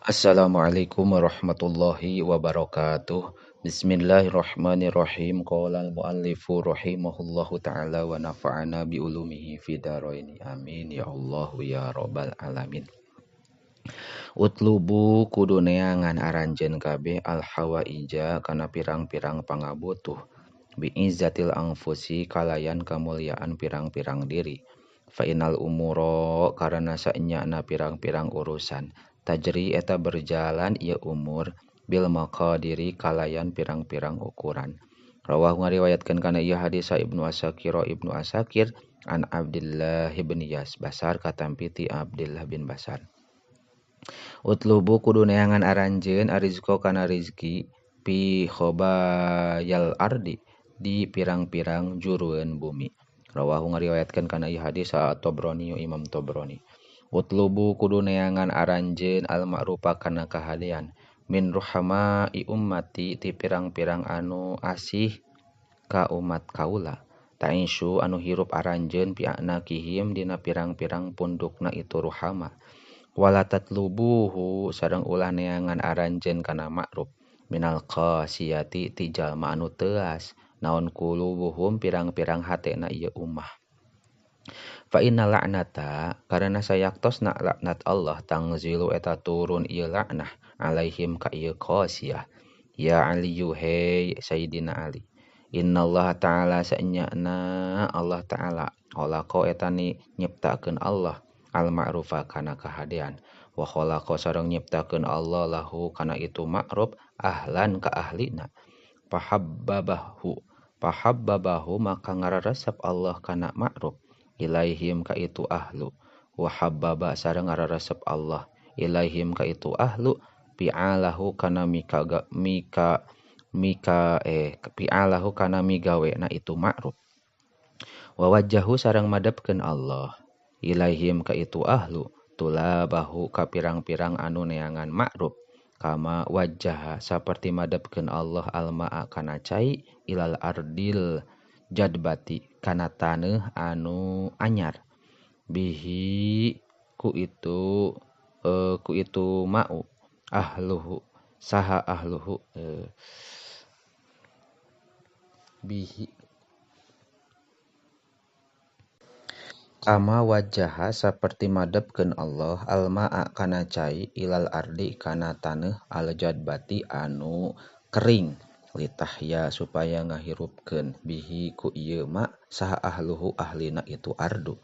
Assalamualaikum warahmatullahi wabarakatuh. Bismillahirrahmanirrahim. Qala al-muallifu rahimahullahu ta'ala wa nafa'ana bi ulumihi fid dharain. Amin ya Allah ya rabbal alamin. Utlubu kudu neangan aranjeun kabeh al hawaija kana pirang-pirang pangabutuh bi izzatil anfusi kalayan kamulyaan pirang-pirang diri. Fa innal umura karana saenyana pirang-pirang urusan tajri eta berjalan ieu umur bil maqadiri kalayan pirang-pirang ukuran. Rawahu ngariwayatkeun kana ieu hadis Ibnu Asakir Ibnu Asakir an Abdullah bin Yas Basar katampi ti Abdullah bin Basar. Utlubu kudu neangan aranjeun arizqa kana rizki pi khobayal ardi di pirang-pirang jurueun bumi. Rawahu ngariwayatkeun kana ieu hadis At-Tabrani Imam Tabrani. Utlubu kudu neangan aranjeun al-ma'rufa kana kahadean min ruhama'i ummati ti pirang-pirang anu asih ka umat kaula ta'isu anu hirup aranjeun pi anakihim dina pirang-pirang pundukna itu ruhama wala tatlubuhu sareng ulah neangan aranjeun kana ma'ruf minal qasiyati ti jalma anu teuas naon kulubuhum pirang-pirang hatena ieu ummah. Fa inna la'nata karena sayaktosna laknat Allah tangzilu eta turun ieu laknah alaihim ka ieu qasiyah. Ya Aliyu hey Sayyidina Ali. Innallaha ta'ala saenyana Allah ta'ala khalaqa eta ni nyiptakeun Allah al ma'rufa kana kahadean wa khalaqa sareng nyiptakeun Allah lahu kana itu ma'ruf ahlan ka ahlina pahabbabahu maka ngararesep Allah kana ma'ruf ilaihim ka itu ahlu wa habbaba sareng ngararesep Allah ilaihim ka itu ahlu pi'alahu kana mika mika mika pi'alahu kana migawena itu ma'ruf wa wajjahu sareng madepkeun Allah ilaihim ka itu ahlu tulabahu ka pirang-pirang anu neangan ma'ruf kama wajjaha saperti madepkeun Allah alma'a kana cai ilal ardil jadbati kana taneuh anu anyar bihi ku itu ma'u ahluhu saha ahluhu bihi kama wajaha saperti madepkeun Allah alma'a kana cai ilal ardi kana taneuh aljadbati anu kering litahya supaya ngahirupkeun bihi ku ieu ma saha ahluhu ahlina itu ardu.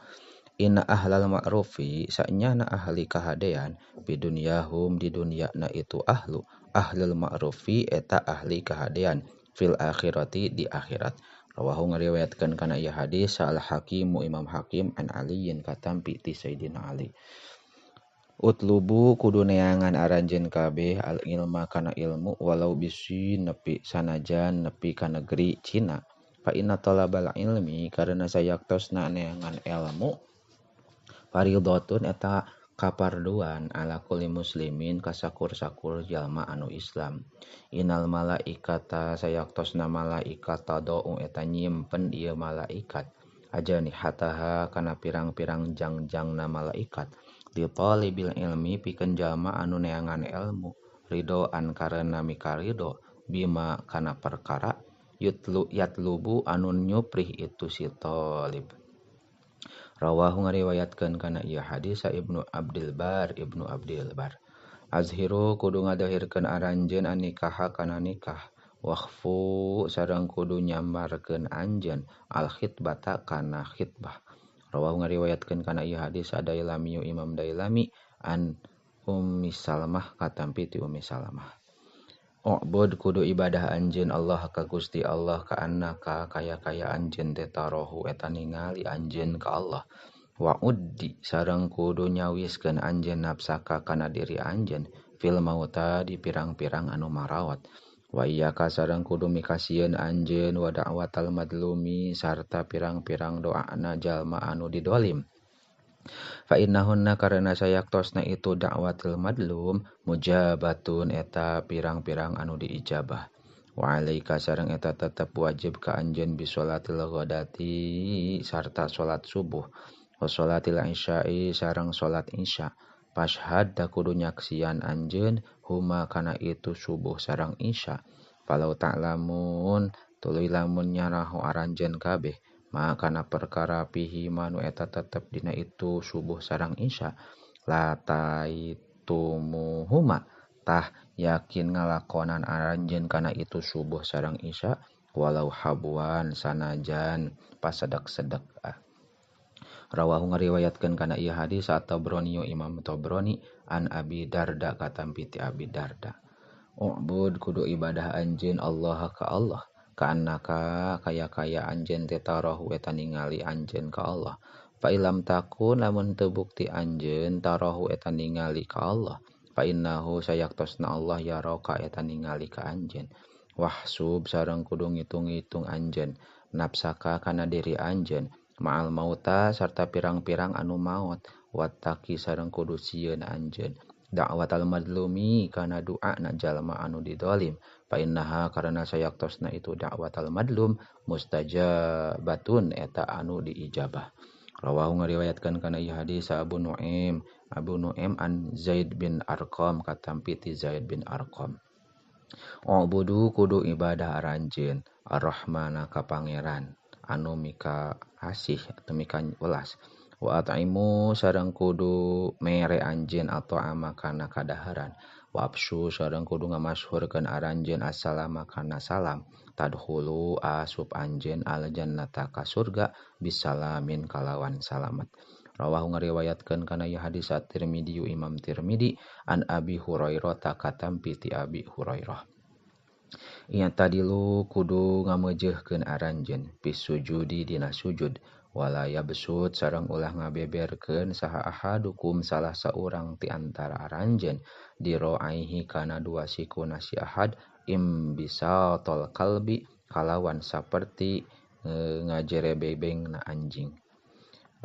Inna ahlal ma'rufi saenyana ahli kahadean bidunyahum di dunyana itu ahlu ahlul ma'rufi eta ahli kahadean fil akhirati di akhirat. Rawahu ngariwayatkeun kana ieu hadis al Hakimu Imam Hakim an Aliyin katampi ti Sayyidina Ali. Utlubu kudu neangan aranjeun kabeh al ilma kana ilmu walau bisi nepi sanajan nepi ka negeri Cina. Fa inna talabal ilmi karena sayaktosna neangan ilmu fardhatun eta kaparduan ala kulli muslimin kasakur-sakur jalma anu Islam. Innal malaikata sayaktosna malaikat tadau eta nyimpen ieu malaikat ajanihataha kana pirang-pirang jangjangna malaikat li talibil ilmi pikeun jalma anu neangan ilmu ridhoan karena mikarido bima kana perkara yutlu yatlubu anu nyuprih itu si talib. Rawahu ngariwayatkeun kana ieu hadis Ibnu Abdul Bar Ibnu Abdul Bar. Azhiru kudu ngadahirkeun aranjeun anikaha kana nikah wakhfu sareng kudu nyamarkeun anjeun al khitbata kana khitbah. Rawahu ngariwayatkeun kana ieu hadis Dailami Imam Dailami an Ummi Salamah katampi ti Ummi Salamah. U'bud kudu ibadah anjeun Allah ka Gusti Allah ka annaka kaya-kaya anjeun teh tarohu eta ningali anjeun ka Allah. Wa uddi sareng kudu nyawiskeun anjeun nafsaka kana diri anjeun fil mauta di pirang-pirang anu marawat. Wa iyyaka sareng kudu mikasieun anjeun wa da'watal madlumi sarta pirang-pirang doana jalma anu didolim. Fa innahunna karena sayaktosna itu da'watil madlum mujabatun eta pirang-pirang anu diijabah. Wa alaika sareng eta tetep wajib ka anjeun bi sholatil ghadati sarta salat subuh wa sholatil isya'i sareng salat isya. Fashhad ta kudu nyaksian anjeun huma kana itu subuh sareng isya. Falau ta'lamun tuluy lamun nyaraho aranjeun kabeh ma kana perkara fihi manu eta tetep dina itu subuh sareng isya lataitumuhuma tah yakin ngalakonan aranjeun kana itu subuh sareng isya walau habuan sanajan pasedek-sedek. Rawahu ngariwayatkeun kana ieu hadis At-Tabrani Imam Tabrani an Abi Darda katampi ti Abi Darda. Ubud kudu ibadah anjeun Allah ka Allah kaannaka kaya-kaya anjeun teh tarahu eta ningali anjeun ka Allah. Fa ilam takun lamun teu bukti anjeun tarahu eta ningali ka Allah fa innahu sayaktosna Allah yaraka eta ningali ka anjeun. Wahsub sareng kudu ngitung-ngitung anjeun nafsaka kana diri anjeun ma'al mauta sarta pirang-pirang anu maot wattaqi sareng kudu sieun anjeun da'watal madlumi kana doa na jalma anu didolim fa innaha karena sayaktosna itu da'watal madlum mustajabatun eta anu diijabah. Rawahu ngariwayatkeun kana ieu hadis Abu Nuaim an Zaid bin Arqam katampi ti Zaid bin Arqam. Ubudu kudu ibadah aranjeun Ar-Rahmana ka Pangeran anu mika asih atau mika welas wa at'imu sareng kudu mere anjeun atau ama kana kadaharan wa absyu sareng kudu ngamasyhurkeun aranjeun assalama kana salam tadkhulu asup anjeun al jannata ka surga bisalamin kalawan salamat. Rawahu ngariwayatkeun kana ieu hadis At-Tirmidzi Imam Tirmidzi an Abi Hurairah katampi ti Abi Hurairah. Ia tadilu kudu ngameujeuhkeun aranjeun pisujudi dina sujud wala yabsut sareng ulah ngabeberkeun saha ahadukum salah saurang ti antara aranjeun diroaihi kana dua siku nasi ahad imbisatal kalbi kalawan saperti ngajerebebengna anjing.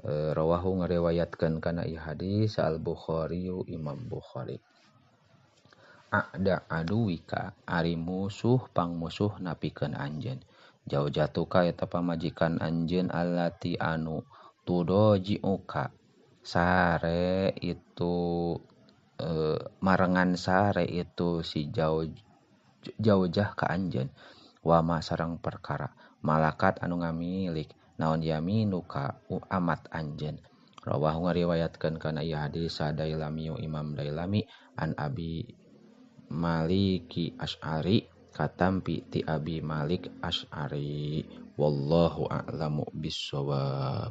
Rawahu ngariwayatkeun kana ieu hadis Al-Bukhari Imam Bukhari. A'da aduwika ari musuh pangmusuh napikeun anjeun jaujatuka eta pamajikan anjeun allati anu tudojiuka sare itu marengan sare itu si jaujah ka anjeun wama sareng perkara malakat anu ngamilik naon yaminuka amat anjeun. Rawahu ngariwayatkeun kana ieu hadis Dailami Imam Dailami an Abi Maliki Ash'ari katampi ti Abi Malik Ash'ari. Wallahu a'lamu bissawab.